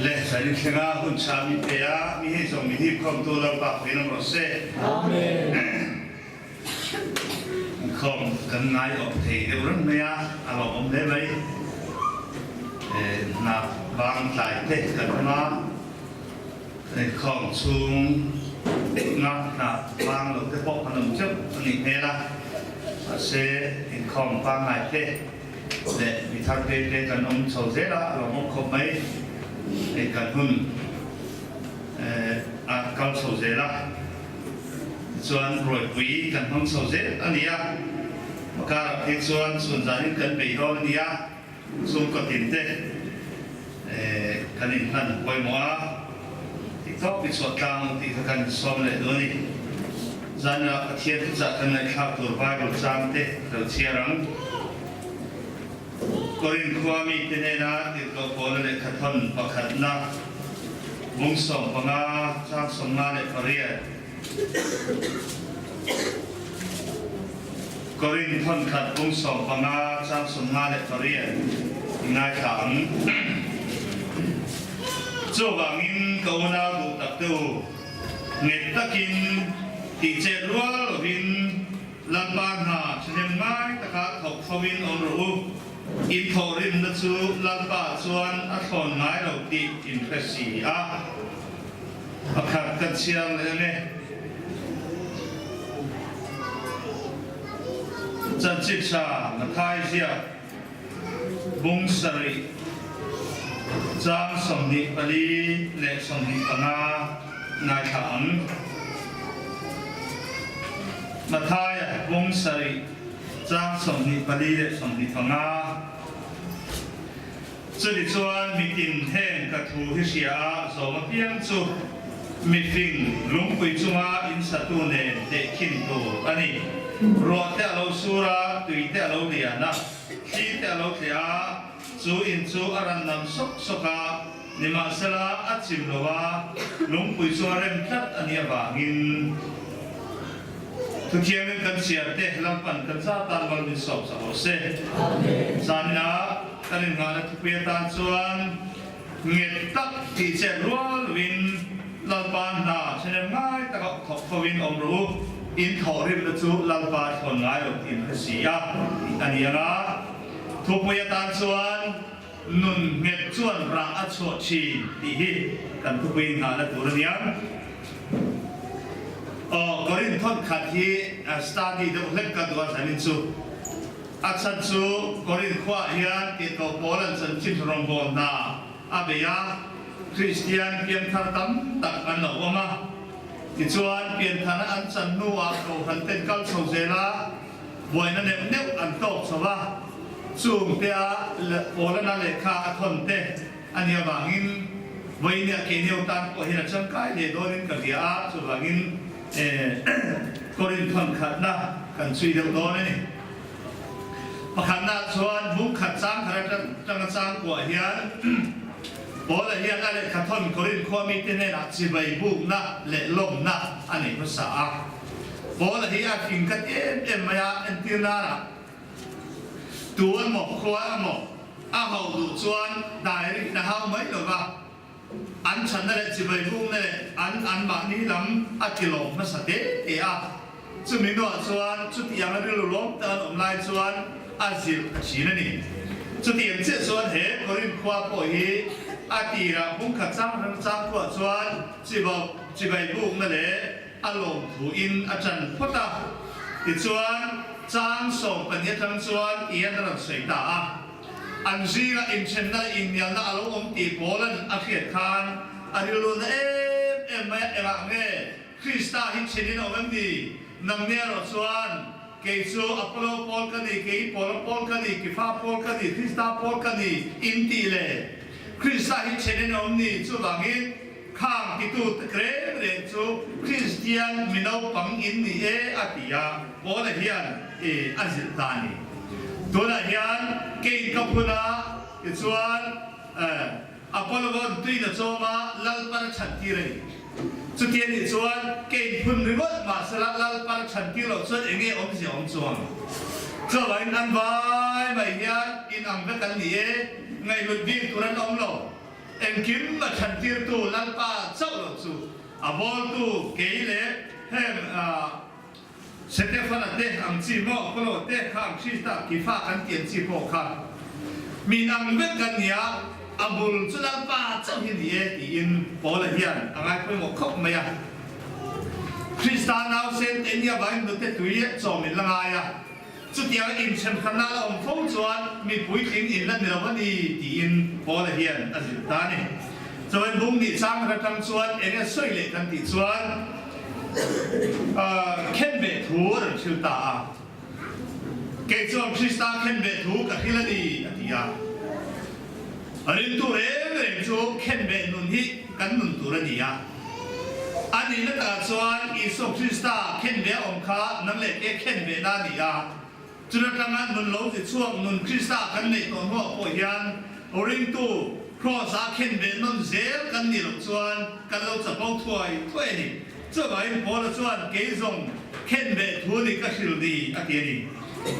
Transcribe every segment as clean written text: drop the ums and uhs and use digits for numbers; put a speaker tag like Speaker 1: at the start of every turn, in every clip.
Speaker 1: Le zanin thlenga hun tha min pe a, mi hei zawng min hip khawmtu Lalpa pawhin awm rawh se.
Speaker 2: Amen.
Speaker 1: Inkhawm kan ngai awk thei deuh reng mai a, a lawmawm hle mai. Hna vang tlai te kan awm a, kan inkhawm chhung nga hna vang lo te pawh kan awm teuh a nih hmel a, mahse inkhawm pangngai te leh mi thar te te kan awm chho zel a, a lawmawm khawp mai. Hei kan hun a kal chho zel a, tichuan rawipui kan hmang chho zel a ni a, Makarah phei chuan chhun zanin kan bei dawn a ni a, chhungkaw tin te kan inhlan pawimawh a, tihtawp i chhuah tlang tih kha kan insawm leh duh a ni. Zanah Pathian thuchah kan ngaihthlak tur Bible chang te lo chhiar ang. Korin khua mite hnena tirhkoh Paula lehkha thawn pakhatna bung 15 chang 58. Korin thawnkhat bung 15 chang 58 i ngaithla ang. Chuvangin ka unau duh tak te u, nghet takin tihchet rual lovin Lalpa hna thahnem ngai taka thawk fo in awm rawh u. In thawhrimna chu Lalpa chuan a thlawn ngai lo tih in hre si a. Pakhat kan chhiar leh ang e. Chanchin tha Mathai ziak bung sarih chang 24 leh 25 ngaithla ang. Mathaia bung sarih chang 24 leh 25. Chumi chuan mitin heng ka thu hi hria a, zawm apiang chu mifing lungpui chunga in satu nen tehkhin tur a ni. Ruah te a lo sur a, tui te a lo lian a, thli te a lo tleh a, chu in chu a ran nam sawk sawk a, nimahsela a chim lo a, lungpui chu a rem tlat a nih avangin Thuthiangin kan chhiar te Lalpan kan za tan mal min sawp sak rawh se. Zanina kan innghahna thupui atan chuan nghet tak tih chet rual lovin Lalpa hna thahnem ngai taka thawk fo in awm rawh u, in thawhrimna chu Lalpa thlawn ngai lo tih in hre si a tih a ni ang a. Thupui atan chuan nun nghet chuan rah a chhuah thin tih hi kan thupui innghahna tur a ni ang. Aw, Korin thawnkhat hi study deuh hlek ka duh a zanin chu. A chhan chu Korin khuaah hian tirhkoh pawl an chanchin rawngbâwl hna a bei a, Kristian pianthar tam tak an lo awm a. Tichuan, pianthana an chan hnuah kohhran ten kal chho zel a, buaina neuh neuh an tawk chho a, chung te a Paulana lehkha a thawn te a nih avangin vawiin keiniau tan pawh hian a changkai leh dawnin ka hria a, chuvangin Korin thawnkhatna kan chhui deuh dawn a ni. Pakhatnaah chuan bung khat chang khat atanga chang kuah hian Paula hian a lehkha thawn Korin khua mite hnenah chibai bukna leh lawmna a nei hmasa a. Paula hi a fing khat em em mai a, entir nana tu emaw khua emaw a hauh duh chuan dai rihna hau mai lova, An chhanna leh chibai bukna leh an anmahni lam a ti lawm hmasa te te a. Chumi hnuah chuan chutiang a rilru lawm tak an awm lai chuan a zilh a thin a ni. Chutiang chiah chuan he Korinth khua pawh hi a tirah bungkhat chang hrang chang khuah chuan chibai bukna leh a lawmthu in a ṭan phawt a. Tichuan chang 12 aṭang chuan Ian a rawn sawi ta a. An zinga inthenna leh inhnialna a lo awm tih Paula'n a hriat khan a rilru na em em mai a, Engah nge Krista hi thenin a awm em ni? Nang nia erawh chuan kei chu Apollo pawl ka ni, kei Paula pawl ka ni, Kefa pawl ka ni, Krista pawl ka ni in tih le? Krista hi thenin a awm ni? Chuvangin khang titu reng reng chu Kristian mi naupang in ni e a ti a, Paula hian a zilh ta a ni. Tunah hian kein ka phun a, tichuan Apollo-a'n tuin a chawm a, Lalpar a chhan tir a ni. Chuti a nih chuan kein phun ringawt mahsela Lalpar a chhan tir loh chuan eng nge awmzia awm chuang? Chuvangin an vai mai hian inang vek an ni e, ngaihhlut bik tur an awm lo. Engkim a chhantirtu Lalpa chauh lo chu a bawltu kei leh heng Setefana te ang chi maw Apollo te kha ang Krista Kifa kan tih ang chi pawh kha min ang vek kan ni a, a bul chu Lalpa chauh hi ni e tiin Paula hian a ngai pawimawh khawp mai a. Krista nausen te nia vangin nute tui chawm in la ngai a, chutianga inchhemkhatna la awm fo chuan mi puitling in la ni lo a ni tiin Paula hian a zilh ta a ni. Chuan bung nih chang khat atang chuan eng nge sawi leh kan tih chuan khenbeh thu a rawn hrilh ta a. Kei chuan Krista khenbeh thu ka hrilh a ni a ti a. Rintu reng reng chu khenbeh nun hi kan nun tur a ni a. A nihna takah chuan Isua Krista khenbeh a awm kha nang leh ke khenbehna a ni a. Chun atanga nun lo ti chhuak nun Krista kan neih tawh hnuah pawh hian ringtu Kraws-a khenbeh nawn zel kan nih loh chuan kan lo chapo thuai thuai a ni. Chuvangin Paula chuan kei zawng khenbeh thu ni ka hrilh ni a ti a ni.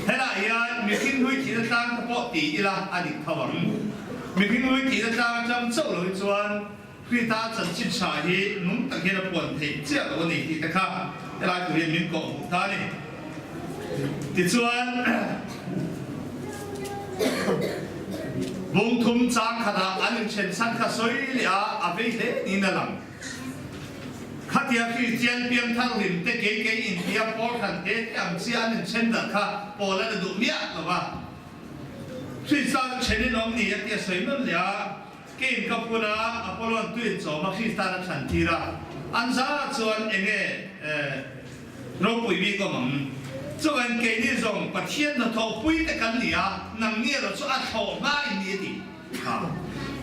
Speaker 1: Helaiah hian mihring hlui thihna tlang te pawh ti ila a dik tho ang. Mihring hlui thihna tlang atang chauh loh hi chuan Krita chanchin tha hi nung tak hian a puan theih chiah lo a ni tih te kha helai tur hian min kawh hmuh ta a ni. Tichuan, bung thum chang khatah an inthen chhan kha sawi leh a, a vei hle niin a lang. Khatia Kristian piangthar hlim te kei kei intia pawl hran te te ang chiah an inthen dan kha pawl an la duh miah lo va. Krista chu thenin awm ni a tia sawi nawn leh a. Kane ka phun a, Apollon tuin chawm a Kristan a thlan tir a, an zah chuan enge ropui bik awm ang? Chuan keini zawng Pathian hnathawhpui te kan ni a, nangni erawh chu a thlawh hma in ni a ti.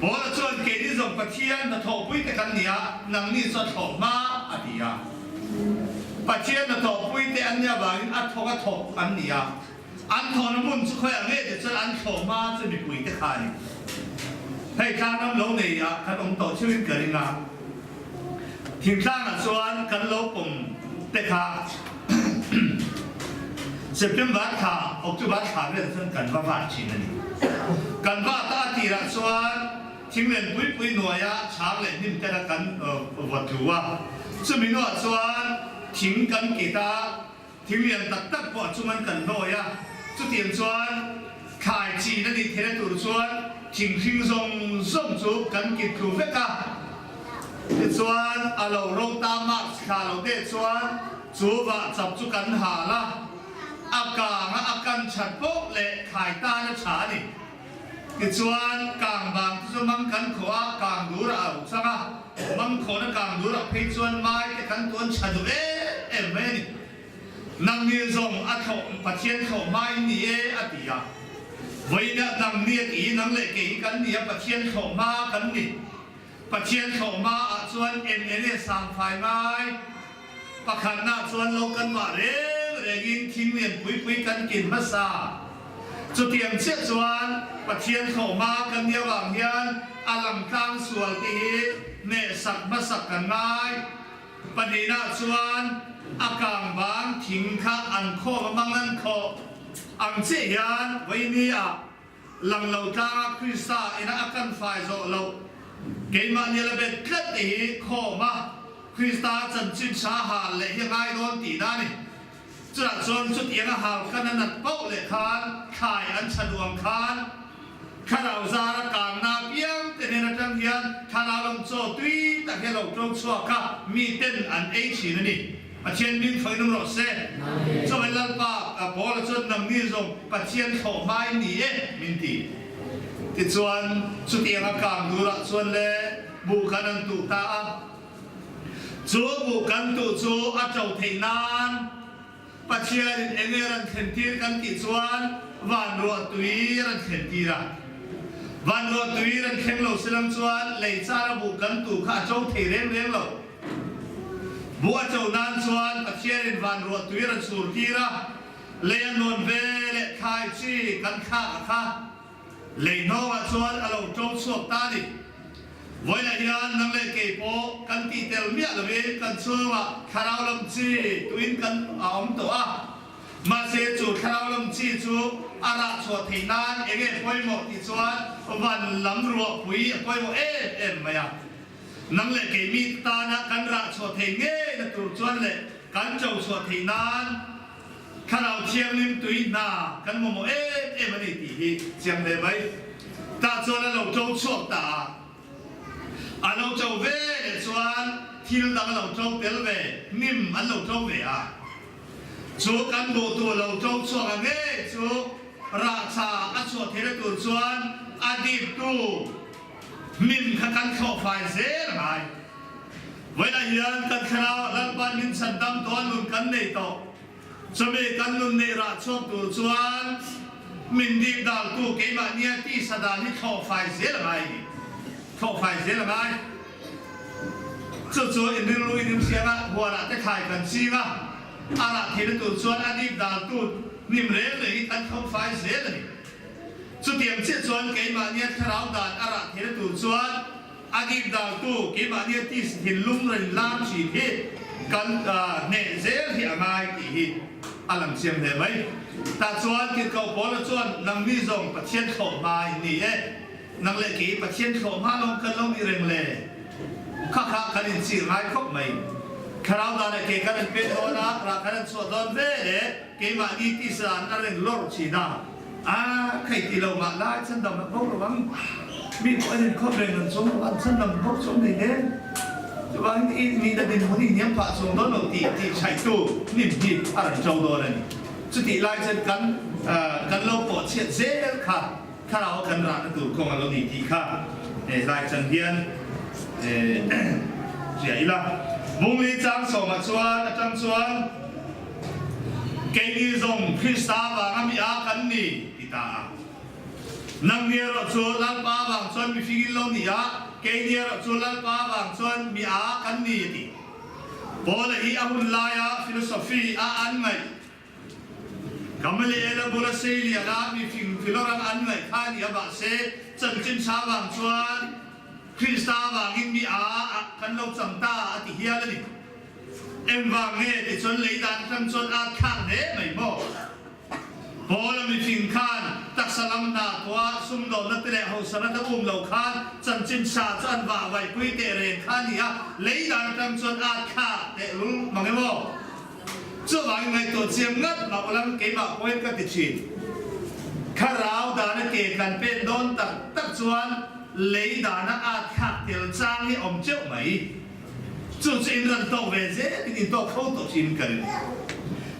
Speaker 1: Paula chuan keini zawng Pathian hnathawhpui te kan ni a, nangni chu a thlawh hma a ti a. Pathian hnathawhpui te an nih avangin a thawk a thawk an ni a. An thawhna hmun chu khawiah nge ti chuan an thlawh hma chu mipuite kha a ni. Hei tlangram lo nei ah kan awm tawh theuhin ka ring a, thingtlangah chuan kan lo pawm te kha September thla, October thla vel chuan kan va vat thin a ni. Kan vat a a tirah chuan thinglen pui pui hnuaia chhang leh hnim te kha kan vaw tlu a, chumi hnuah chuan thing kan kit a, Thing lian tak tak pawh chung an kan hlawi a, chutiang chuan thlai chin a nih theihna tur chuan thing hring zawng zawng chu kan kit thlu vek a. Tichuan a lo ro ta March thla lo deh chuan chu vah chap chu kan hal a, a kang a a kan that poh leh thlai tan a tha a ni. Tichuan kang vang te chu mang kan khawh a, kang dur a au chang a, mang khawhna kang dur ah phei chuan mai te kan tuan tha duh em em mai a ni. Nangni zawng a thlawh Pathian thlawh hma in ni e a ti a. Vawiinah nangni a ti, nang leh kei hi kan ni a, Pathian thlawh hma kan ni. Pathian thlawh hma ah chuan eng eng nge sangfai ngai? Pakhatna chuan lo kan mah reng rengin thing lian pui pui kan kin hmasa. Chutiang chiah chuan Pathian thlawh hma kan nia vang hian a langtlang sual te hi hnehsak hmasak kan ngai. Pahnihna chuan a kang vang thing kha an khawm a mang an khawh ang chiah hian vawiini ah Lang lo tlanga Krista ina a kan fai zawh loh keimahni la bet tlat te hi khawm a Krista chanchin tha hal leh hi a ngai dawn tihna a ni. Chutah chuan chutiang a hal khan a nat pauh leh khan thlai an tha duh ang khan thlarau zara kangna apiang te hnen atang hian thlarau lam chaw tui tak hi a lo to chhuak a, miten an ei thin a ni. Pathian min thlawih nung rawh se. Chawei Lalpa Paula chuan nangni zawng Pathian thlawh hma in ni e min ti. Tichuan chutiang a kang durah chuan le buh kan an tuh ta a. Chu buh kan tuh chu a to theih nan Pathianin eng nge rawn thlen tir kan tih chuan van ruah tui rawn thlen tir a. Van ruah tui rawn thleng lo se lam chuan lei chara buh kan tuh kha a to thei reng reng lo. Buh a cho nan chuan Pathianin van ruah tui rawn chhur tir a, lei a nuan ve leh thlai chi kan thlak a kha. Lei hnawngah chuan a lo to chhuak ta a ni. Vawilah hian nang leh kei pawh kan tih tel miah lovin kan chhungah thlarau lam chi tuin kan a awm tawh a. Mahse chu thlarau lam chi chu a rah chhuah theih nan enge pawimawh tih chuan van lam ruahpui a pawimawh em em mai a. Nang leh keimi tana kan rah chhuah thei ngei na tur chuan leh kan cho chhuah theih nan Thlarau Thianghlim tui hna kan mamawh em em a ni tih hi chiang hle mai. Tah chuan a lo to chhuak ta a. A lo to ve leh chuan thil dang a lo to tel ve, hnim an lo to ve a. Chu kan buh tur lo to chhuak ang ngei chu rahcha a chhuah theihna tur chuan a diptu hnim kha kan thlawh fai zel a ngai. Vawiinah hian kan thlarau Lalpan min chhan dam tawh a nun kan nei tawh. Chumi kan nun neih rah chhuak tur chuan min dip daltu keimahnia tisa dan hi thlawh fai zel a ngai a ni. Thlawh fai zel a ngai. Chu chu in rilru in imsiam a, huanah te thlai kan ching a, a rah theihna tur chuan a dip daltu hnim reng rengin kan thlawh fai zel a ni. Chutiang chiah chuan keimahnia thlarau dan a rah theihna tur chuan A dip daltu keimahnia tis thinlung reng lar thin hi kan hneh zel hi a ngai tih hi a lang chiang hle mai. Tah chuan Tirhkoh Paula chuan nangni zawng Pathian thlawh hma in ni e, nang leh kei Pathian thlawh hma lawng kan lo ni reng le. Kha kha kan inchir ngai khawp mai. Thlarau dan leh kei kan an pen dawn a, rah kan an chhuah dawn ve le keimahni tis dan a reng lawr thin a. A khei ti lo mah lai chhandam a bo lo ang. Mi pawh an inkhawp reng an chawm lo, an chhandam bo chawm nei hle. Chuvangin i nihna dinhmun hi hniam phah chhung dawn lo tih tih chhaihtu hnim hi a rawn ṭo dawn a ni. Chutih lai chuan kan kan lo pawh chhiat zel kha thlarau a kan rahna tur kawng a lo ni tih kha hlai chan hian hria ila. Bungli chang sawmah chuan atang chuan. Keini zawng Krista vanga mi a kan ni, ti ta a. Nangni erawh chu Lalpa vang chuan mihring in lo ni a, keini erawh chu Lalpa vang chuan mi a kan ni, a ti. Paula hi a hun laia philosophy a an ngaih, Gamaliela bula seiliana mifing philorang an ngaih kha a ni a, mahse chanchin tha vang chuan Krista vangin mi a ah kan lo chang ta, a ti hial a ni. Engvang nge ti chuan lei dan atang chuan at thlak hle mai maw? Paula mifing khan taksa lam hna khua sumdawnna te leh hausana te um lo khan chanchin tha chu an vah vaipui teh reng kha a ni a, lei dan atang chuan at thlak teh lul mang emaw? Chuvangin ngaihtuah chiang ngat mah ulang keimah pawhin ka ti thin. Thlarau dana ke kan pen dawn tak tak chuan lei dana at thlak tel chang hi awm teuh mai. Chu chu in ran tawk ve zel in in tawk fo tawh thin ka ring.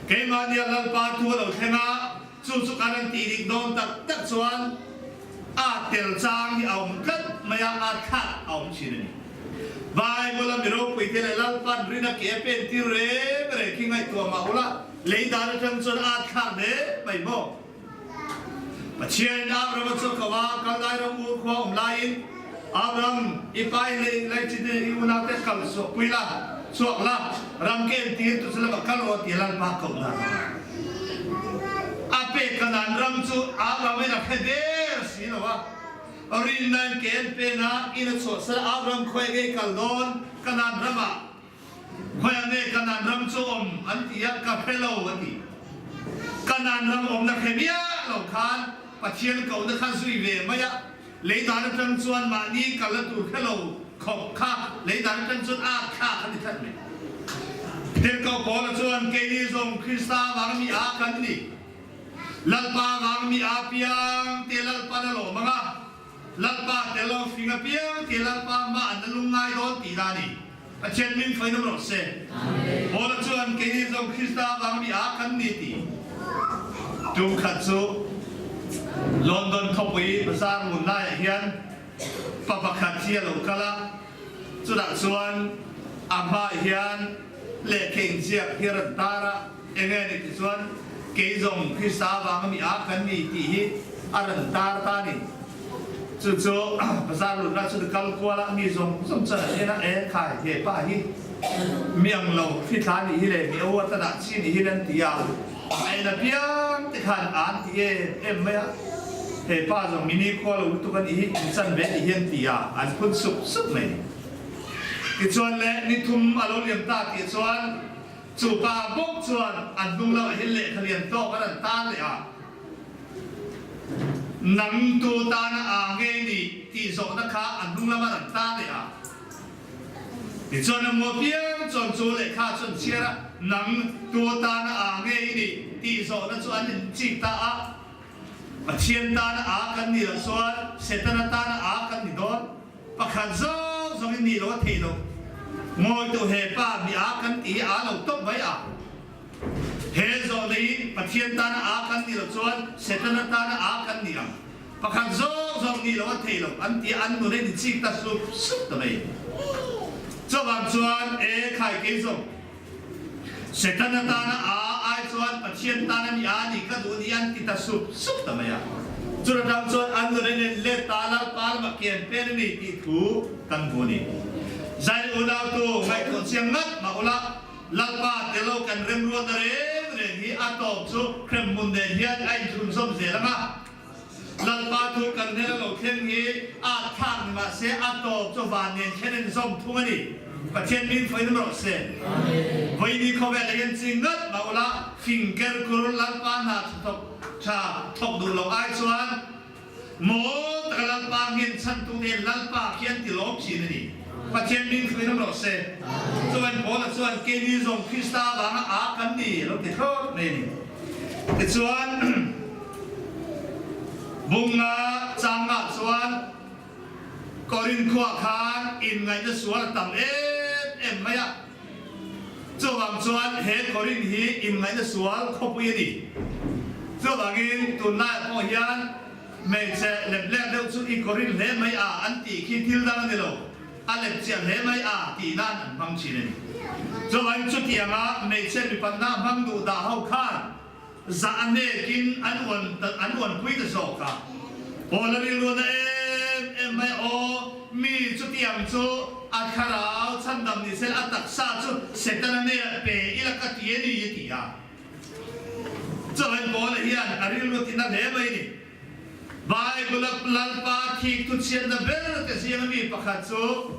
Speaker 1: Keimahnia Lalpa thu a lo thleng a, chu chu kan an tih dik dawn tak tak chuan a tel chang hi a awm tlat mai a, a thlak a awm thin a ni. Bible a mi ropuite leh Lalpan rin a ke a pen tir reng reng khi ngaihtuah mah ula, lei dan atang chuan a thlak hle mai maw? Pathian Abraham a chawk ko a, kal lai ram ur khua um laiin, Abraham, i pa in lei lei chin in i unau te kal suak pui la, chuak la, ram ke en tir tu chu lamah kal rawh ti Lalpa ko na. A pek Kanaan ram chu Abraham in a hre der si lo a, rinna in ke an pen a, in a chhuahsan a, Abraham khawi ngei kal dawn Kanaan ram ah Khawiah nge Kanaan ram chu awm an ti a, ka hre lo a ti. Kanaan ram awmna hre miah lo khan Pathian kohna kha zui ve mai a, lei dan atang chuan mahni kal a tur hre lo khawp kha lei dan atang chuan a thlak a ni tlat mai. Tirhkoh Paula chuan keini zawng Krista vang mi a kan ni. Lalpa vang mi a piang te Lalpan a lawm ang a, Lalpa tel lo hring apiang ti Lalpa hma an la lung ngai dawn tih la ni. Pathian min fawi nawm rawh se. Paula chuan keini zawng Krista avang mi a kan ni ti. Tum khat chu London khawpui bazar ngun laiah hian pa pakhat hi a lo kal a, chutah chuan a hmaah hian lehkha inziak hi a rawn tar a, Enge ni ti chuan kei zawng Krista avanga mi a kan ni tih hi a rawn tar ta a ni. Chu chu bazar lutna chu kal kual a mi zawng zawng chuan an en a, e khai he pa hi mi ang lo fithla nih hi le mi aw a ta dah chi nih hi le an ti a, a en apiang te khan an ti em em mai a, he pa zawng mi nikhua lo lutuk a nih hi in chan ve nih hi an ti a, an phun sup sup mai. Tichuan le ni thum a lo liam ta tih chuan. Chu pa bawk chuan an hnung lamah hian lehkha lian tawk a rawn tan leh a, Nang tu tana aa nge ni tih zawhna kha an hnung lama rawn tan leh a. Tichuan a mua piang chuan chu lehkha chu an chhiar a, Nang tu tana aa nge i nih tih zawhna chu an inchik ta a. Pathian tana aa kan nih loh chuan Setana tana aa kan ni dawn. Pakhat zawng zawngin nih loh a theih loh. Ngawitu he pa mi aa kan tih hi aa lo tawp mai a. He zawhna hi Pathian tana aa kan nih loh chuan Setana tana aa kan ni ang. Pakhat zawng zawng nih loh a theih loh an ti a, an nun a inchik ta sup sup ta mai. Chuvang chuan e khai kei zawng. Setana tana a ai chuan Pathian tana mi a nih ka duh ni an ti ta sup sup ta mai a. Chun atang chuan an nun en en let ta Lalpa lamah kian pen a ni tih thu kan hmu a ni. Zai unautu ngaihtuah chiang ngat mah ula, Lalpa tello kan remruatna reng reng hi a tawp chu hremhmun nen hian a inthlunzawm zel ang a. Lalpa thu kan hmel a lo thleng hi a thlak ni mah se a tawp chu van nen khen in zawm thung a ni. Pathian min fawiin rawh se. Vawiini khawvel ah hian chi ngat mah ula fing ker kur Lalpa hna tha thawk tha thawk duh lo ai chuan mawl taka Lalpa nghen chhan tu te hian Lalpa khi an ti lawm thin a ni. Pathian min fawiin rawh se. Chuan Paula chuan keini zawng Krista vanga a kan ni a lo ti thlawt mai a ni. Tichuan, Bunga changah chuan Korin khuah khan inngaihna sual a tam em em mai a. Chuvang chuan he Korin hi inngaihna sual khawpui a ni. Chuvangin tunlaiah pawh hian hmeichhe lemlek deuh chu i Korin hle mai a an tih khi thil dang a ni lo. A lep chiah hle mai a tih nan an hmang thin a ni. Chuvangin chutianga hmeichhe mipatna hmang duh dah ho khan zah a hnekin an uan an uanpui ta zawk a. Paula rilruana em em mai aw, mi chutiang chu a thlarau chhandam ni sela a taksa chu Setana hnenah pe ila ka ti a ni a ti a. Chuvangin Paula hian a rilru tina hle mai a ni. Bible-a Lalpa thik thuchhiatna ber te zinga mi pakhat chu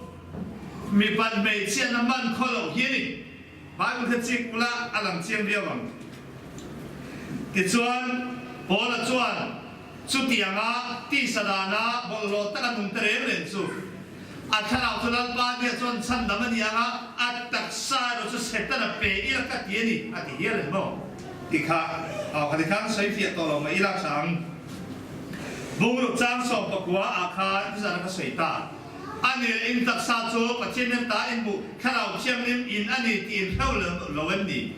Speaker 1: mipat hmeichhiatna man khaw loh hi a ni. Bible kha chik ula a lang chiang viau ang. Tichuan, Paula chuan chutianga tisa dana bawlhhlawh taka nung te reng reng chu a thlarau chu Lalpa nia chuan chhandam a ni ang a, a taksa erawh chu Setana pe ila ka ti a ni, a ti hial em maw? Ti kha aw kha ti khan sawi fiah tawh lo mai ila chang bungruk chang 19 ah khan nizan a ka sawi ta. A ni leh in taksa chu Pathian hian ta in hmuh thlarau thianghlim in a ni tih in hreu lo em ni?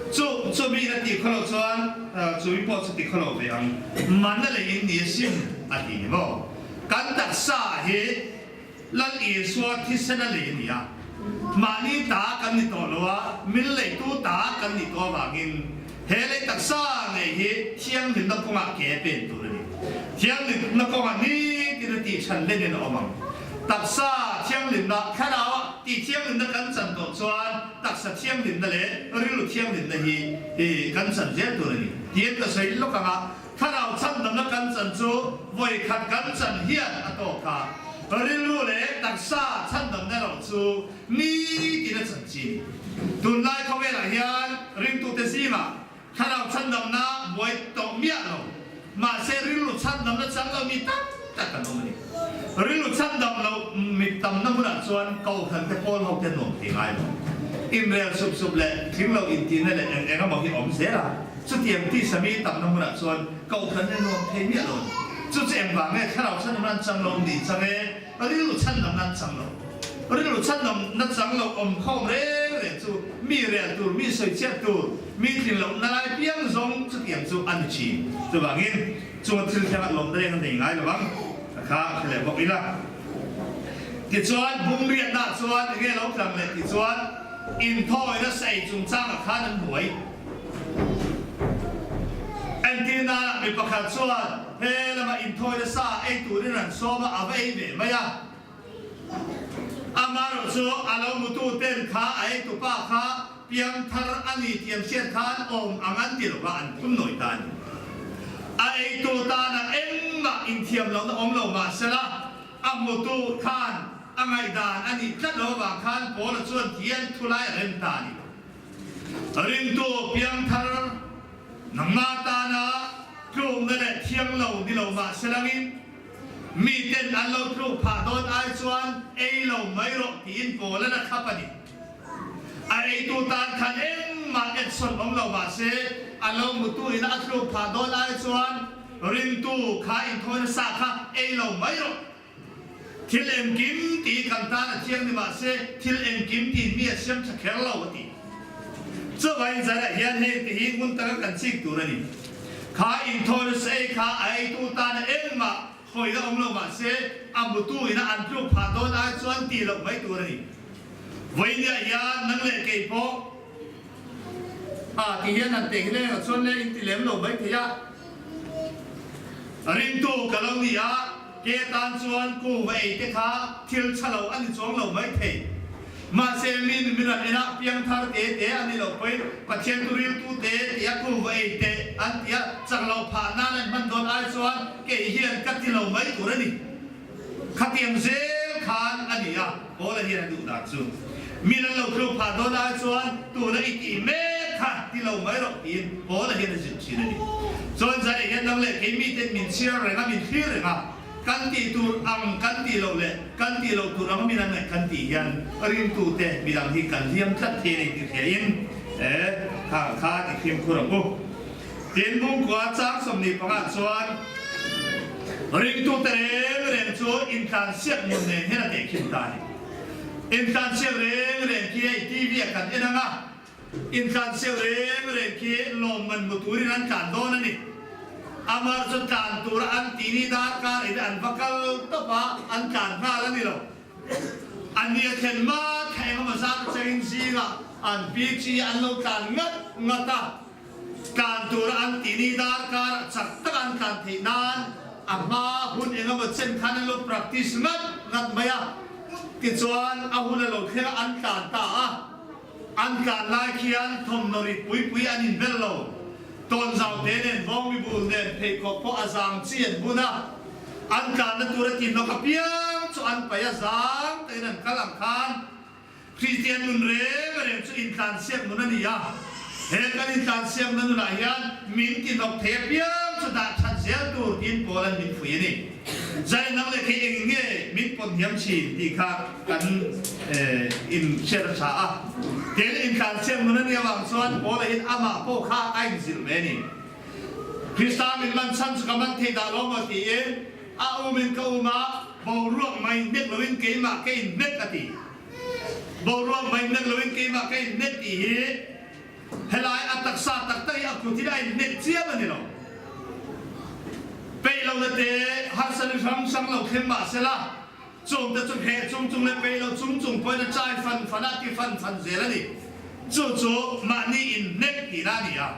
Speaker 1: Chu chu mi in a tih khaw loh chuan chu mi pawh chu ti khaw lo ve ang. Manna lei in ni a sim a ti ni maw? Kan taksa hi Lal Isua thisen a lei a ni a, mahni ta kan ni tawh lo a, min leitu ta kan nih tawh avangin he lei taksa ngei hi thianghlimna kawngah ke a pen tur a ni. Thianghlimna kawngah nitin a tihchhan lenin a awm ang. Taksa thianghlimna, thlarauah tih thianghlimna kan chan tawh chuan taksa thianghlimna leh rilru thianghlimna hi kan chan zel tur a ni. Tiin ka sawi lawk ang a. Thlarau chhandamna kan chan chu vawi khat kan chan hian a tawk a, rilru leh taksa chhandamna erawh chu nitin a chan chi a ni. Tunlai khawvelah hian ringtute zingah thlarau chhandamna buai tawh miah lo, mahse rilru chhandamna chang lo mi tam tak kan awm a ni. Rilru chhandam lo mi tamna hmunah chuan kohhran te pawl ho te nuam thei ngai lo. Inrel sup sup leh thing lo intihna leh eng eng emaw hi a awm zel a. Chutiang tisa mi tamna hmunah chuan kohhran hi nuam thei miah lo a ni. Chu chu engvang nge thlarau chhandamna an chang lo ni chang e, rilru chhandamna an chang lo. Rilru chhandamna chang lo awm khawm reng reng chu mi rel tur, mi sawichhiat tur, mi tlin lohna lai piang zawng chutiang chu a ni thin. Chuvangin chunga thil thiangah lawmna reng a nei ngai lo ang a kha hre leh bawk ila. Tichuan bumriatnaah chuan enge lo tlang leh tichuan inthawina sei chungchangah khan an buai. Entirna, mi pakhat chuan he lama inthawina sa ei turin an sawm a, a va ei ve mai a. Amaherawh chu a lo mutu ten kha a eitupa kha piangthar a ni tih an hriat khan awm ang an ti lo va, an phun nawi ta a ni. A eitu tana engmah inthiam lohna awm lo mahsela a hmutu khan a ngaihdan a nih tlat lo avang khan Paula chuan thian thulai a rem ta a ni. Ringtu piangthar nangmah tana tlukna leh thiang lo ni lo mah se langin miten an lo tluk phah dawn ai chuan ei lo mai rawh tiin Paula'n a thlap a ni. A eitu tan khan engmah ensawn awm lo mah se a lo mutu ina a tluk phah dawn ai chuan ringtu kha inthawina sa kha ei lo mai rawh. Thil engkim tih kan tan a thiang ni mah se, thil engkim tiin mi a siam tha kher lo a ti. Chuvangin zanah hian heng te hi ngun taka kan chik tur a ni. Kha inthawina sa ei kha a eitu tana engmah hawina awm lo mah se, a mutu ina an tluk phah dawn ai chuan tih loh mai tur a ni. Vawinia hian nang leh kei pawh a ti hian han teh hle ang chuan le in ti lem lo mai thei a. Ringtu ka lo ni a, ke tan chuan kuhva ei te kha thil tha lo a ni chuang lo mai thei. Mahse mi min rawn en a, piangthar te te a ni lo pawhin Pathian tu riltu te tia kuhva ei te an ti a, chak lo phah nan an hman dawn ai chuan kei hian ka ti lo mai tur a ni. Khatiang zel khan a ni a, Paula hian a duh dan chu. Mi lan lo tluk phah dawn ai chuan tuna i tih mek kha ti lo mai rawh tiin Paula hian a zilh thin a ni. Chuan zai hian nang leh kei miten min chhiar reng a, min thlir reng a, kan tih tur ang kan tih loh leh kan tih loh tur ang min an ngaih kan tih hian ringtute midang hi kan hliam tlat thei a ni tih hriain e kha khan i fimkhur ang u. Tin, Bungkua chang 25 chuan ringtute reng reng chu intlansiak nun nen hian a tehkhin ta a ni. Intlansiak reng reng khi hei TV ah kan en ang a, intlansiak reng reng khi lawmman hmu turin an tlan dawn a ni. Amar chu tlan tura an tih ni darkar in an va kal tawp a, an tlan nghal a ni lo. A nia thlen hma thla engemaw zat atangin zingah an PG an lo tlan ngat ngat a. Tlan tura an tih ni darkar ah chak tak an tlan theih nan a hma hun eng emaw chen khan an lo practice ngat ngat mai a, tichuan a hun a lo thleng a an tlan ta a, an tlan lai khian thawmhnaw rit pui pui an inbel lo, tawnzau te nen vawngmi bul nen pheikhawk pawh a zang chi an bun a, an tlanna tura tinhnawk apiang chu an paih a zang takin an kal ang khan. Kristian nun reng reng chu intlansiak nun a ni a, he kan intlansiakna nunah hian min tinawk thei apiang chu dah that zel tur tiin Paula'n min phui a ni. Zai nang leh thei eng nge min pawn hiam thin tih kha kan inhriat a tha a. Tin, intlansiak nun a nih avang chuan Paula hian amah pawh kha a inzilh ve a ni. Krista min man chhan chu ka man thei dah lo maw tiin a umin ka um a, boruak mai hnek loin keimah ka inhnek a ti. Boruak mai hnek loin keimah ka inhnek tih hi helai a taksa tak tak hi a kut hi a inhnek chiam a ni lo. Peih lohna te harsa ni hrang hrang lo thleng mah sela, chungte chu heh chung chung leh peih lo chung chung pawhin a chai fan fan a, ti fan fan zel a ni. Chu chu mahni inhnek tihna a ni a.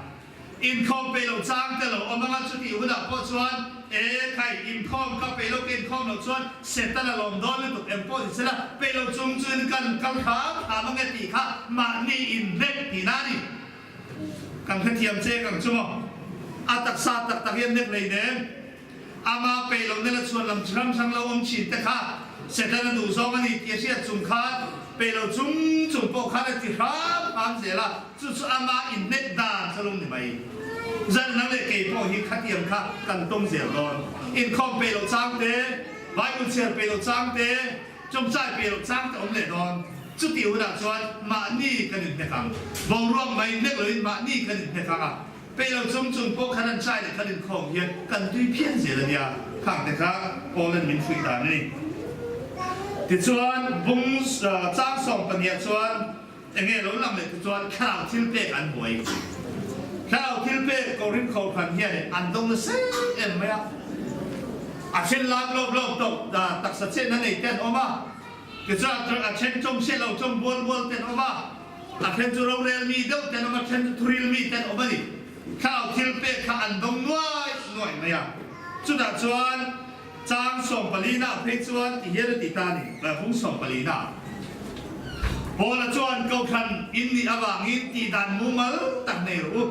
Speaker 1: Inkhawm peih loh chang te lo awm anga chutih hunah pawh chuan e khai inkhawm ka peih loh ka inkhawm loh chuan Satan a lawm dawn lutuk em pawh ni sela peih loh chung chuin kan kal hram hram ange tih kha mahni inhnek tihna a ni. Kan hrethiam che kang chu maw? A taksa tak tak hian nek hlei nem. Ama peih loh nela chhuan lam chi hrang hrang lo awm thin te kha Satan a duh zawng a ni tih a hriat chung khan peih lo chung chung pawh khan a ti hram hram zel a, chu chu ama inhnek dan chu a lo ni mai. Zan nang leh kei pawh hi khatiang kha kan tawng zel dawn. Inkhawm peih loh chang te, Bible chhiar peih loh chang te, chawmchai peih loh chang te awm leh dawn. Chutih hunah chuan mahni kan inhnek ang. Boruak mai inhnek loin mahni kan inhnek ang a. Peih lo chung chung pawh khan an chai leh kan inkhawm hian kan tui phian zel a nia, khang te kha Poland min fuih dan a ni. Tichuan bung chang 12 ah chuan enge lo lang leh tichuan thlarau thil pek an buai. Thlarau thil pek Korin Kohhran hian an dawng nasa em mai a, a then lak lawp lawp tawp taksa chenna nei te an awm a, tichuan a then chawm hriat lo chawm bual bual te an awm a, A then chu rorel mi deuh ten awm, a then chu thuril mi ten awm a ni. Thlarau thil pek kha an dawng nuai nuai mai a. Chutah chuan chang 14 ah phei chuan ti hian a ti ta a ni, bung 14 ah. Paula chuan Kohhran in nih avangin tih dan mumal tak nei rawh u.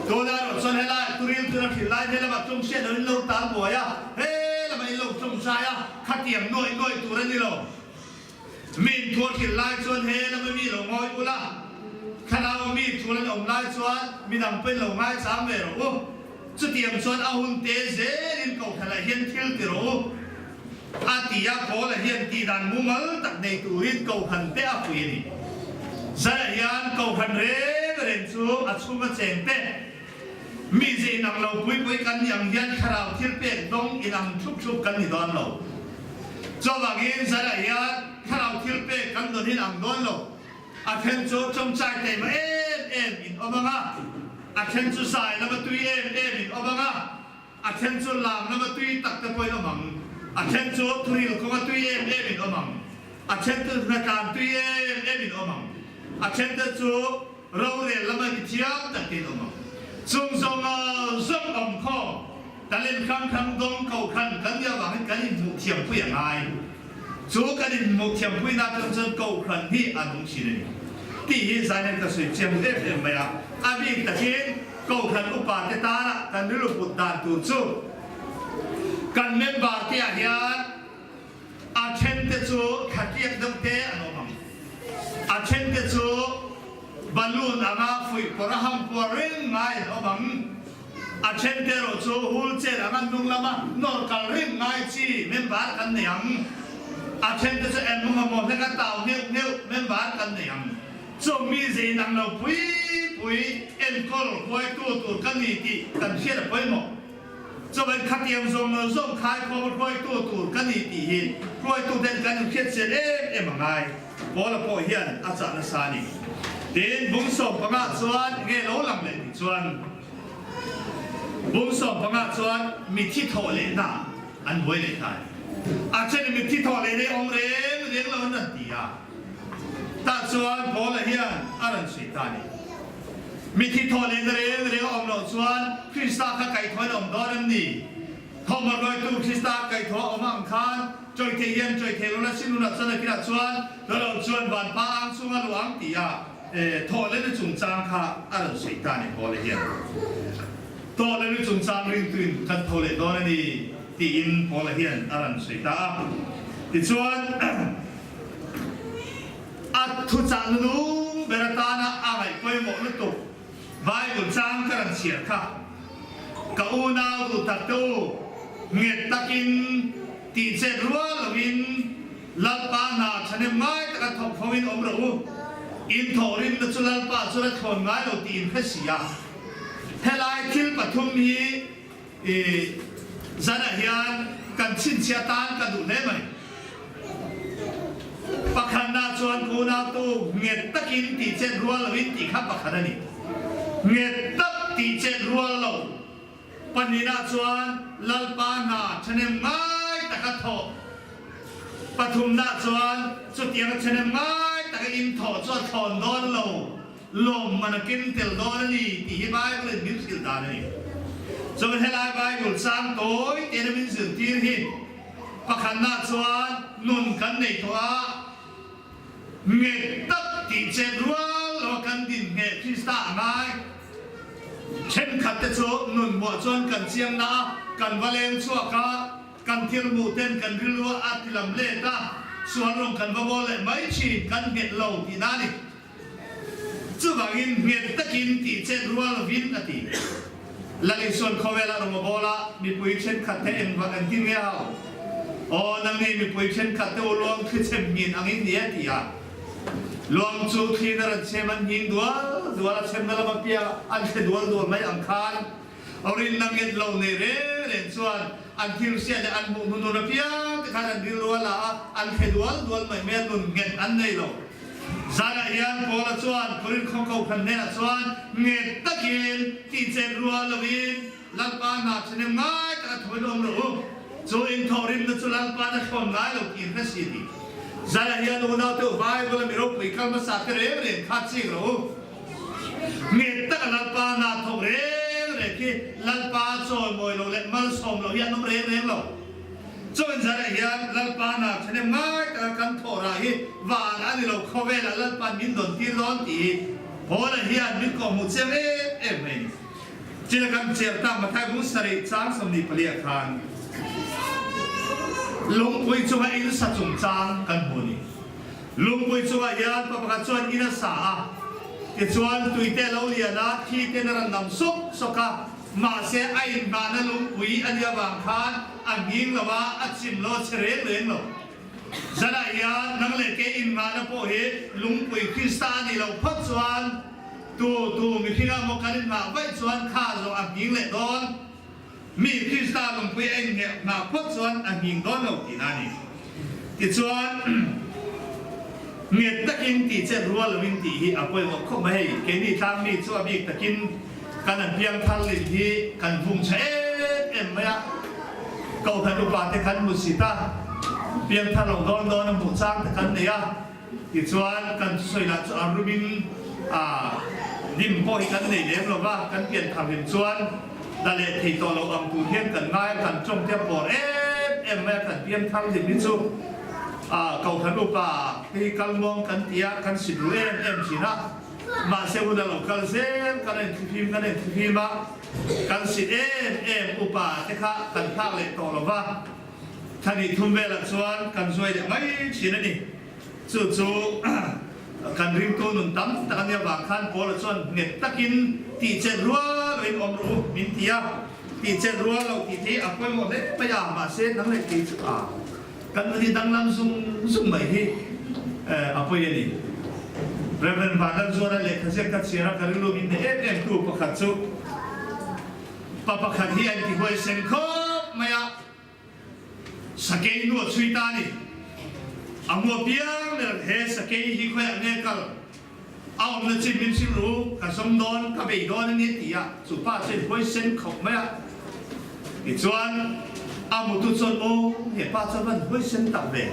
Speaker 1: Tuna erawh chuan helai thuril tuna hrilh lai he lamah tum hriat loin lo tal buai a, he lamah in lo tumsai a, khatiang nuai nuai tur a ni lo. Min thuathil lai chuan he lama mi lo ngawi ula, thlarau mi. mi tul an awm lai chuan midang pawhin lo ngaichang ve rawh u. Chutiang chuan a hun te zelin kohhranah hian thil ti rawh u a ti a, Paula hian tihdan mumal tak nei turin kohhran te a pui a ni. Zanah hian kohhran reng reng chu a chhunga cheng te, mi ze inang lo pui pui kan ni ang hian thlarau thil pek dawng inang thup thup kan ni dawn lo. Chuvangin zanah hian thlarau thil pek kan dawn hi ang dawn lo. A then chu chawngchai taima em em in awm ang a, a then chu zai lama tui em em in awm ang a, a then chu lam lama tui tak te pawhin awm ang, a then chu thuril kawnga tui em em in awm ang, a then chu hnatlan tui em em in awm ang, a then te chu rorel lama mi thiam tak te in awm ang. Chung zawng zawng awm khawm talent hrang hrang dawng kohhran kan nih avangin kan inhmuh thiampui a ngai. Chu kan inhmuh thiampuina atang chuan kohhran hi a nung thin a ni tih hi Zainen ka sawi chiang em em mai a. A bik takin kohhran upa te tana kan rilru put dan tur chu kan member te ah hian a then te chu thlatiak deuh te an awm ang, a then te chu balloon anga fuih pawrh a ham kual reng ngai an awm ang. A then te erawh chu wheelchair anga hnung lama nawr kal reng ngai chi member kan nei ang. A then te chu engmawng emaw hleka tau neuh neuh member kan nei ang. Chung mi ze inang lo pui pui enkawl huaitu tur ka ni tih kan hriat a pawimawh. Chuan khatiang zawng lo zawng khaikhawm a hruaitu tur ka ni tih hi hruaitu ten kan inhriat chian em em a ngai. Paula pawh hian a chah nasa a ni. Tin, bung 15 chuan nge lo lang leh tih chuan bung 15 chuan mithi thawh lehna an buai leh ta a ni. A then mithi thawh leh nei awm reng reng lo an rawn ti a, tah chuan Paula hian a rawn sawi ta a ni. Mithi thawh lehna reng reng a awm loh chuan Krista kha kaihthawhin a awm dawn em ni? Thawhmawh ruaitu Krista kaihthawh a awm ang khan Chawithei hian chawithei lo la sinunah chuan a kinah chuan Lalo chuan vanpa ang chunga luh ang tih a thawhlenu chungchang kha a rawn sawi ta a ni Paula hian. Thawhlenu chungchang ringtuin kan tho leh dawn a ni tiin Paula hian a rawn sawi ta a. Tichuan a thuchah nunung ber atana a ngaih pawimawh lutuk Bible chang ka rawn chhiar kha ka unau duh tak te u, nget takin tih chet rual loin Lalpa hna thahnem ngai taka thawk fo in awm rawh u, in thawhrimna chu Lalpa chuan a thlawn ngai lo tih in hre si a. Helai thil pathum hi i zanah hian kan chhinchhiah atan ka duh hle mai. Pakhatna chuan ka unautu nghet takin tih chet rual loin tih kha pakhat a ni. Nghet tak tih chet rual lo. Pahnihna chuan Lalpa hna thahnem ngai taka thawh. Pathumna chuan chutianga thahnem ngai taka inthawh chu a thlawn dawn lo. Lawmman a ken tel dawn a ni tih hi Bible in min hrilh dan a ni. Chuan helai Bible chang tawi tein a min zirtir hi pakhatna chuan nun kan nei tawh a, nget tak tih chet rual lo a kan din ngheh Krista a ngai. Thenkhat te chu nun hmuah chuan kan chiang na a, kan va leng chhuak a, kan thil hmuh ten kan rilru a ti lam let a, sual rawng kan va bawl leh mai thin, kan nghet lo tihna a ni. Chuvangin nghet takin tih chet rual lovin a ti. Lal Isuan khawvela rawng a bawl a, mipui thenkhat te eng vak engtin nge hau? Aw, nangni mipui thenkhat te u luang thli chhem nghin angin ni a ti a. Luang chu thliin a rawn chhem an nghing dual dual a, chhemna lama piah an thli dual dual mai ang khan rinna nghet lo nei reng reng chuan an thil hriat leh an hmuh hnu nun apiang te khan an rilru a la a, an thli dual dual mai mai a, nun nghet an nei lo. Zanah hian Paula chuan Korinth khaw kohhran hnenah chuan nghet takin tihchet rual lovin Lalpa hna thahnem ngai taka thawin awm rawh u. Chu inthawhrimna chu Lalpa'n a thlawn ngai lo tih hre si a ti. Zanah hian unaute u Bible a mi ropui kal hmasa te reng reng kha chik rawh u. Nghet taka Lalpa hna thawk reng reng khi Lalpa chawimawi lo leh malsawm lo hi an awm reng reng lo. Chuan zarah hian Lalpa hna thahnem ngai taka kan thawh rah hi van a ni lo, khawvelah Lalpa'n min dawn tir dawn tih hi Paula hian min kawhhmuh chiang em em mai a ni. China kan chiar tak Mathai bung sarih chang 24 ah khan lungpui chunga in sa chungchang kan hmu a ni. Lungpui chungah hian pa pakhat chuan in a sa a. Tichuan, tuite a lo lian a, thi ten a rawn nam sawk sawk a, mahse a inhnahna lungpui a nih avang khan a nghing lo a, a chim lo, a che reng reng lo. Zanah hian nang leh kei innghahna pawh hi lungpui Krista a nih loh phawt chuan tu tu mihringa maw kan innghah vaih chuan kha zawh a nghing leh dawn. Mi Krista lungpui a innghah phawt chuan a nghing dawn lo tihna a ni. Tichuan, nget takin tih chet rual loin tih hi a pawimawh khawp mai. Hei, keini tlangmi chu a bik takin kan an piangthar lim hi kan vung tha em em mai a. Kohhran upa te kan hmu sit a, piangthar lo dawn dawn a hmuh chang te kan nei a. Tichuan, kan thusawi lah chu a rumin a dim pawh hi kan nei lem lo va, kan pianthar hlim chuan la leh thei tawh lo ang tur hian kan ngai a, kan tawng te a pawr em em mai a, kan pianthar hlim hi chu a Kohhran upa te hi kal muang kan ti a, kan sit ru em em thin a, mahse hun a lo kal zel, kan a inthlifim kan a inthlifim a, kan sit em em upa te kha kan thlak leh tawh lo va. Thla thum velah chuan kan zuai leh mai thin a ni. Chu chu kan ringtu nun tam tak a nia vang khan Paula chuan nghet takin tih chet rual loin awm rawh u min ti a. Tih chet rual loh tih te hi a pawimawh hle mai a, mahse nang leh kei chu a kan nun hi danglam zung zung mai hi a pawi a ni. Rev. Vanlalzuala lehkha ziak ka chhiar a, ka rilru min hneh em em tu pakhat chu Pa pakhat hi an ti huaisen khawp mai a, sakei nu a chhui ta a ni. A hmu apiang ber he sakei hi khawiah nge kal? A awmna chin min hrilh ru, ka zawm dawn, ka bei dawn a ni a ti a, chu pa chuan huaisen khawp mai a. Tichuan, a hmutu chuan aw, he pa chuan van huaisen tak ve,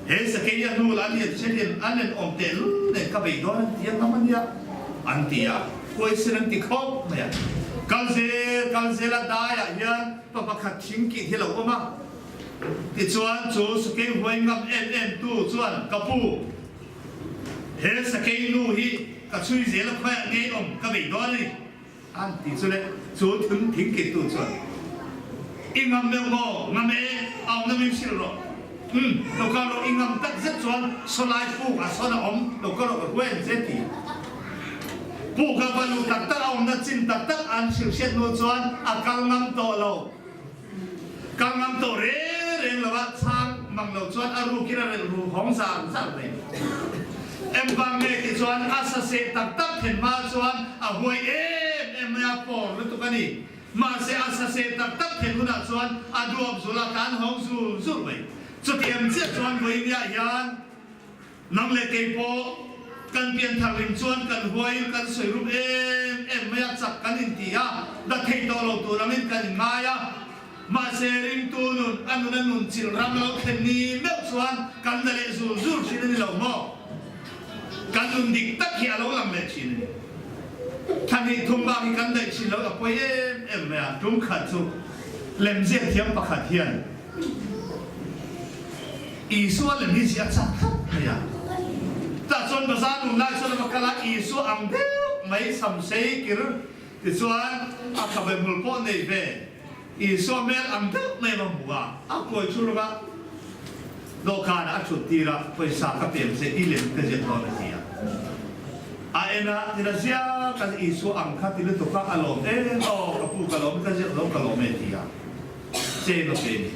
Speaker 1: he sakei a hnu lah a lian che hian an en awm tehlul nen ka bei dawn an ti a ngam a nia, an ti a, huaisen an ti khawp mai a. Kal zel, kal zel a daiah hian pa pakhat thing kih hi a lo awm a, tichuan chu sakei huai ngam em em tu chuan ka pu, he sakei nu hi ka chhui zel a khawiah ngei awm ka bei dawn a ni. An ti chu le, chu thing thing kehtu chuan, I ngam deuh maw? Ngam e, a awmna min hrilh rawh. Umm, lo kal rawh, i ngam tak zet chuan sawlai puk ah sawn a awm, lo kal rawh ka hruai ang che ti. Puk a va luh tak tak, a awmna chin tak tak an hrilh hriat hnu chuan a kal ngam tawh lo. Kal ngam tawh reng reng lo a, chhang mang lo chuan a rukin a relh ru hawng zar zar mai. Engvang nge tih chuan a sa seh tak tak then hma chuan a huai em em mai a, pawr lutuk a ni. Mahse a sa seh tak tak then hunah chuan a duap zul a, kan hawng zul zul mai. Chutiang chiah chuan vawinia hian Nang leh kei pawh kan pianthar rim chuan kan huaiin kan sawi rum em em mai a, chak kan inti a, la thei tawh lo tur angin kan inngai a. Mahse, ringtu nun a nun a nun chilh ram lo thlen ni meuh chuan kan la leh zul zul thin a ni lo maw? Kan nun dik tak hi a lo lang leh thin a ni. Thla hnih thum bak hi kan daih thin lo a pawi em em mai a, tum khat chu lemziak thiam pakhat hian, Isua lem hi ziah chak tlat mai a. Tah chuan bazar nun lai chuan a va kal a, Isua ang deuh mai samsei kir tichuan a khabe hmul pawh nei ve. Isua hmel ang deuh mai a va hmu a, a kawi chu lawk a, dawhkanah a thut tir a, pawisa ka pem che i lem ka ziah dawn a ti a. A en a, tin a ziak a, Isua ang kha ti lutuk a, a lawm em aw ka pu ka lawm ka ziah dawn ka lawm e a ti a. Cheng a pe ni.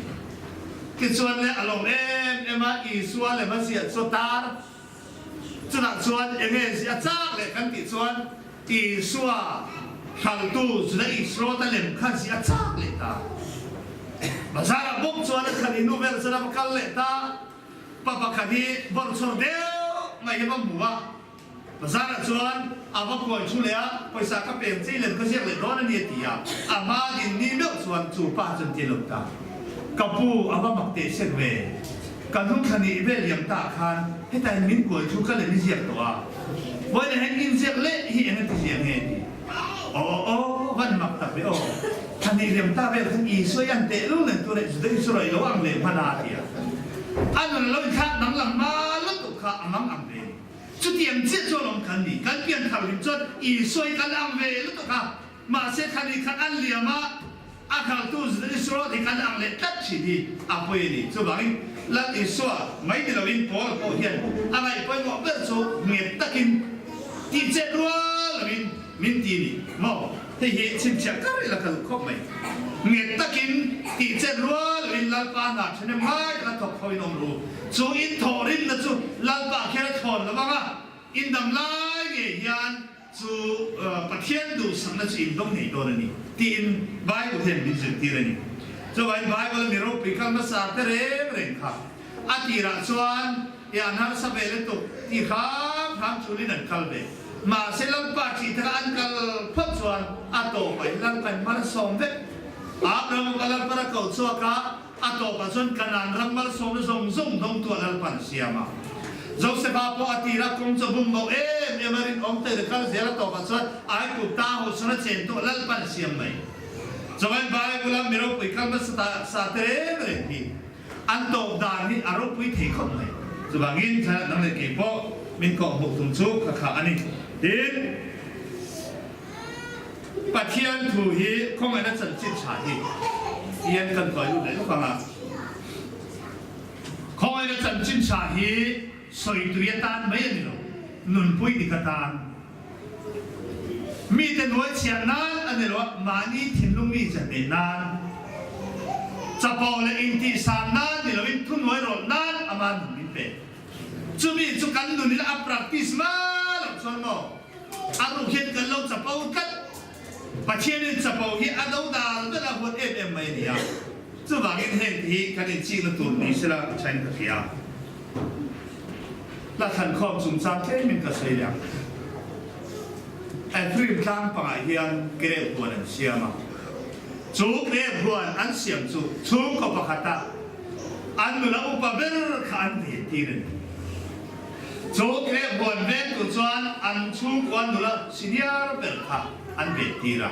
Speaker 1: Tichuan le a lawm em em a, Isua lem a ziah chu a tar. Chutah chuan eng nge ziah chak leh kan tih chuan Isua hraltu Juda Isrota lem kha ziah chak leh ta. Bazarah bawk chuan a thlan inu vel chuan a va kal leh ta. Pa pakhat hi bawrchhawr deuh mai hi va hmu a. Bazarah chuan a va kuai thu leh a, pawisa ka peng che i lem ka ziak leh dawn a ni a ti a, a hma din ni meuh chuan chu pa chuan ti lo ta. Ka pu a va mak teh sek ve, ka hnung thla nih vel liam ta khan hetain min kuai thu ka lem i ziak tawh a, vawiin ah hian inziak leh hi eng a ti ziah nge ti. Aw aw van mak tak ve aw, thla nih liam ta vel khan Isua i an teh lul nen tunah Juda Israel i lo ang leh hman a ti a, a nun a lo inthlak danglam hma lutuk kha a mang ang ve. Chutiang chiah chu alawm kan ni. Kan pian thar hlim chuan Isua hi kan ang ve lutuk a, mahse thlan hi khan an liam a, a thaltu Israel hi kan ang leh tlat thin hi a pawi a ni. Chuvangin Lal Isua mai ni loin Paul pawh hian a ngaih pawimawh ber chu nghet takin tih chet rual. Maw? Hei hi chhinchhiah kar ila ka duh khawp mai. Nghet takin tih chet rual loin Lalpa hna ṭhahnem ngai taka thawk kho in awm ru. Chu in thawhrimna chu Lalpa khian a thlawn lo vang a, in dam lai ngei hian chu Pathian duhsakna chu in dawng ngei dawn a ni tiin Bible hian min zirtir a ni. Chuvangin Bible-a mi ropui kal hmasa te reng reng kha a tirah chuan i an harsa ve lutuk ti hram hram chulin an kal ve. Mahse Lalpa ṭih taka an kal phawt chuan a tawpah in Lalpa in malsawm vek. Abraham ka Lalpa ra ko chhuak a, a tawpah chuan Kanaan ram malsawmna zawng zawng dawngtuah Lalpa an siam a. Josefa pawh a tirah kawng chu a bum bo em em a, rinawm te in a kal zel a tawpah chuan Aigupta hosana chen tuah Lalpa an siam mai. Chuan Bible a mi ropui kal hmasa ta sa te reng reng hi An tawp dan hi a ropui thei khawp mai. Chuvangin thlalak dang leh kei pawh min kawh hmuh tum chu kha kha a ni. Tin, Pathian thu hi khawngaihna chanchin tha hi hian kan tuai lut leh lawk ang a. Khawngaihna chanchin tha hi sawi tui atan mai a ni lo, nunpui dik atan. Mite nuai chhiat nan a ni lo a, mahni thinlung mi chenneih nan, chapo leh intihsan nan ni loin thunuai rawlh nan ama nun min pe. Chumi chu kan nun ila a practice hma loh chuan maw a ruk hian kan lo chapo tlat. Pathianin chapo hi a do dal ber a huat em em mai a ni a, chuvangin heng te hi kan inchikna tur ni sela thain ka hria. Hla thlankhawm chungchang tlemin ka sawi leh ang. Ephraim tlang pangah hian grep huan an siam a. Chu grep huan an siam chu chhungkaw pakhata an nula upa ber kha an ven tir a ni. Chu grep huan vengtu chuan an chhungkua nula senior ber kha an ven tir a.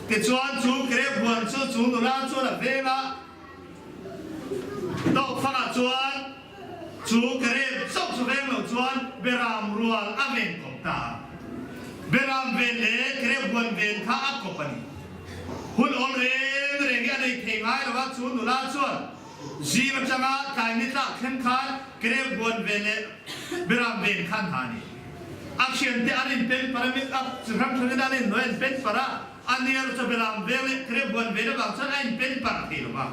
Speaker 1: Tichuan chu grep huan chu chu nula chuan a veng a. Tawkfangah chuan chu ka rep chauh chu veng lo chuan Beram rual a ven kawp ta a. Beram ven leh ka rep huan ven kha a kawp a ni. Hun awl reng reng hi a nei thei ngai lo a, chu nula chuan zing atanga tlai ni tlak thleng khan ka rep huan ven leh Beram ven kha an ha a ni. A thiante an inpen par a, a hrang hrangin an innuai an pen par a. A ner chu Beram veng leh Krep huan ven avang chuan a inpen parh thei lo va.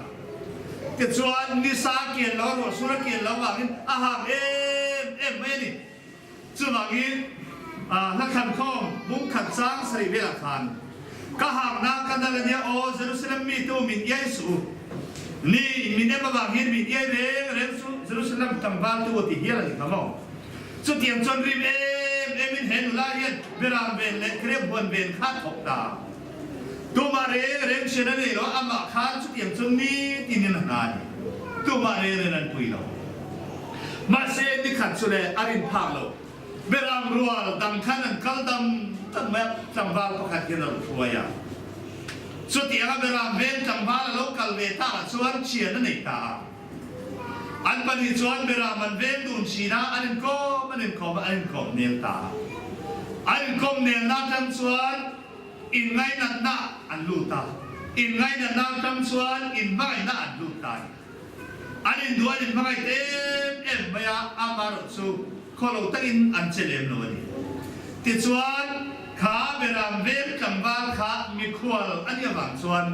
Speaker 1: Tichuan, nisa a kian lo a, ruahsur a kian lo avangin a hang em em mai a ni. Chuvangin, hla thlankhawm bung khat chang sarih velah khan, Ka hangna ka dal a nia, aw Jerusalem mite u min iai suh u. Ni, min em avang hian min iai reng reng suh, Jerusalem tlangval te u a ti hial a ni kha maw? Chutiang chuan rim em emin he nula hian Beram ven leh Krep huan ven kha a thawk ta. Tumah reng reng hriat a nei lo, amah khan chutiang chu nitinin a hna a ni. Tumah reng reng an pui lo. Mahse, nikhat chu le a rin phak lo. Beram rual dang khan an kal dam dam mai a, tlangval pakhat hian a rawn hruai a. Chutianga Beram ven tlangval a lo kal ve takah chuan thian a nei ta a. An pahnih chuan Beram an veng dun thin a, an inkawm an inkawm a, an inkawm nel ta a. An inkawm nelna atang chuan inngainatna an lut a, inngainatna atang chuan inhmangaihna an lut ta a ni. An induh an inhmangaih em em mai a, amaherawh chu khawlo takin an che lem lo a ni. Tichuan, kha Beram veng tlangval kha mikhual a nih avang chuan,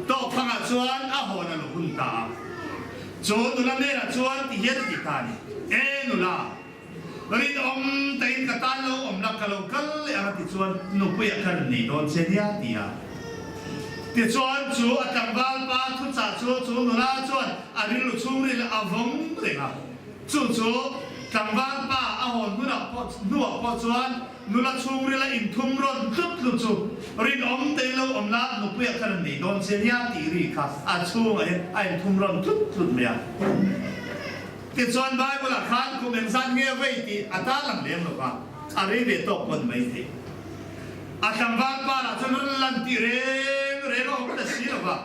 Speaker 1: Tawkfangah chuan a hawn a lo hun ta a. Chu nula hnenah chuan ti hian a ti ta a ni, E nula, rinawm takin ka tan lo awm la, ka lo kal leh ang a ti chuan nupuiah ka rawn nei dawn che nia ti a. Tichuan chu a tlangval pa thuchah chu chu nula chuan a rilru chhungril a vawng reng a. Chu chu tlangval pa a hawn hunah pawh hnuah pawh chuan nula chhungrila inthum rawn tlut tlut chu rinawm te lo awm la, nupuiah khan an nei dawn che nia tih ri kha a chhungah hian a inthum rawn tlut tlut mai a. Tichuan Bible-ah khan kum engzat nge vei tih a tarlang lem lo va, a rei ve tawk pawn mai thei. A tlangval pa lah chuan rawn lan tih reng reng a awm ta si lo va.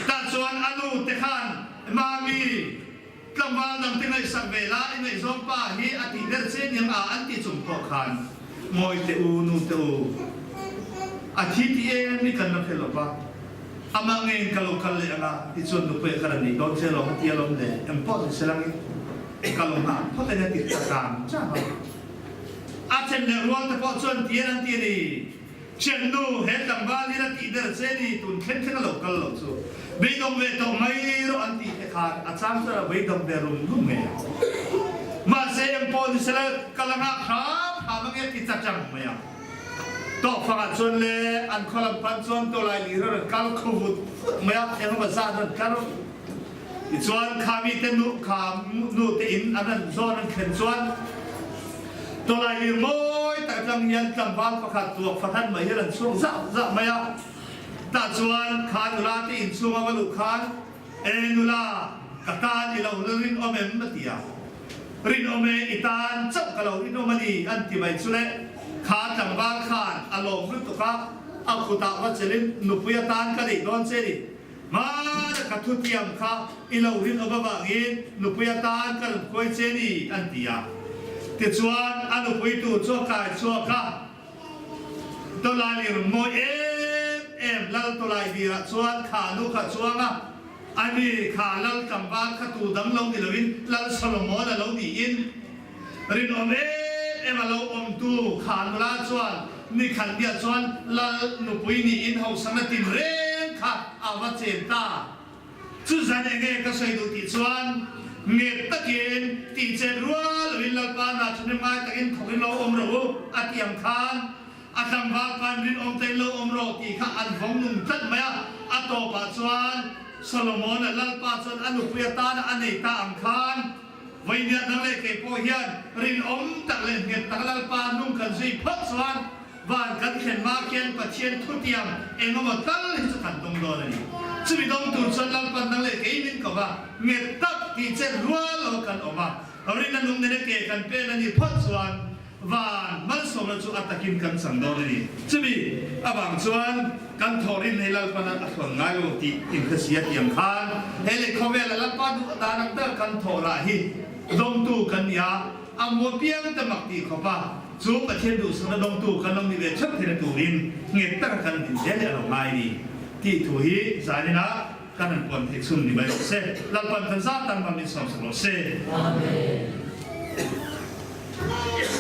Speaker 1: Tah chuan a nu te khan, Mami, tlangval dang te ngaihsak ve la, i ngaihzawng pa hi a tih ber che niang a an ti chung pawh khan, Ngawi teh u, nu teh u, a thi ti em i kan la hre lo va, amah ngeiin ka lo kal leh ang a, tichuan nupui a kal a nih dawn che lawm a ti alawm le, engpawh ni se langin ka lo nghah phawt a nia ti ta chang chang a. A then leh rual te pawh chuan tian an ti a ni. Thiannu, he tlangval in a tih ber che ni, tun thleng thleng a lo kal loh chu. Beidawng ve tawh mai rawh an tih te khan a chang chuan a beidawng ve rum rum ngei ang. Mahse engpawh ni sela ka la nghak hram hram ange ti cha chang mai ang. Tawkfangah chuan le an khaw lam pan chuan tawlai lir a rawn kal khu vut vut mai a, engemaw zat rawn tlar Tichuan kha mite nu kha nute in an an zawn an thlen chuan tawlai lir mawi tak atang hian tlangval pakhat tuak fahran mai hian an chhuak zah zah mai a. Tah chuan kha nula te inchhunga va luh khan, E nula, ka tan i lo rinawm em? a ti a. Rinawm e, i tan chauh ka lo rinawm a ni, an ti mai chu le. Kha tlangval khan a lawm lutuk a, a kutah va chelin nupui atan ka neih dawn che ni. Hmana ka thutiam kha i lo rinawm avangin nupui atan ka rawn khuai che ni, an ti a. Tichuan, a nupui tur chu a kai chhuak a, Tawlailir mawi em em Lal Tawlai dirah chuan kha nu kha a chuang a, ani kha Lal tlangval kha tu dang lo ni loin Lal Solomon a lo niin rinawm em em a lo awmtu kha nula chuan ni khat biah chuan Lal nupui niin hausakna tinreng kha a va chen ta. Chu zan enge ka sawi duh tih chuan nget takin tih chet rual loin Lalpa na thahnem ngai takin thawkin lo awm rawh u a ti ang khan a tlangval pain rinawm tein lo awm rawh tih kha an vawng nung tlat mai a. A tawpah chuan Solomon-a Lalpa chuan a nupui atana a nei ta ang khan Vawinia dang leh kei pawh hian rinawm tak leh nghet tak Lalpa nung kan zui phawt chuan Van kan thlen hma khian Pathian thutiam eng emaw tal hi chu kan dawng dawn a ni. Chumi dawng tur chuan Lalpan dang leh kei min ko va, nghet tak tih chet rual lo kan awm a, rinna nung nena ke kan pen a nih phawt chuan van malsawmna chu a takin kan chang dawn a ni. Chumi avang chuan kan thawh rin hi Lalpan a thlawn ngai lo tih inhresia tiang khan he lei khawvela Lalpa duh dan ang ber kan thawh rah hi dawngtu kan ni a, a maw piang te mak tih khawp a. Chu Pathian duhsakna dawngtu kan lo ni ve theuh theihna turin nghet taka kan din zel leh a lo ngai ni tih thu hi zaninah kan han puan theih chhun ni mai rawh se. Lalpan kan zat tan hmangin sawmsak rawh se.
Speaker 2: Amen.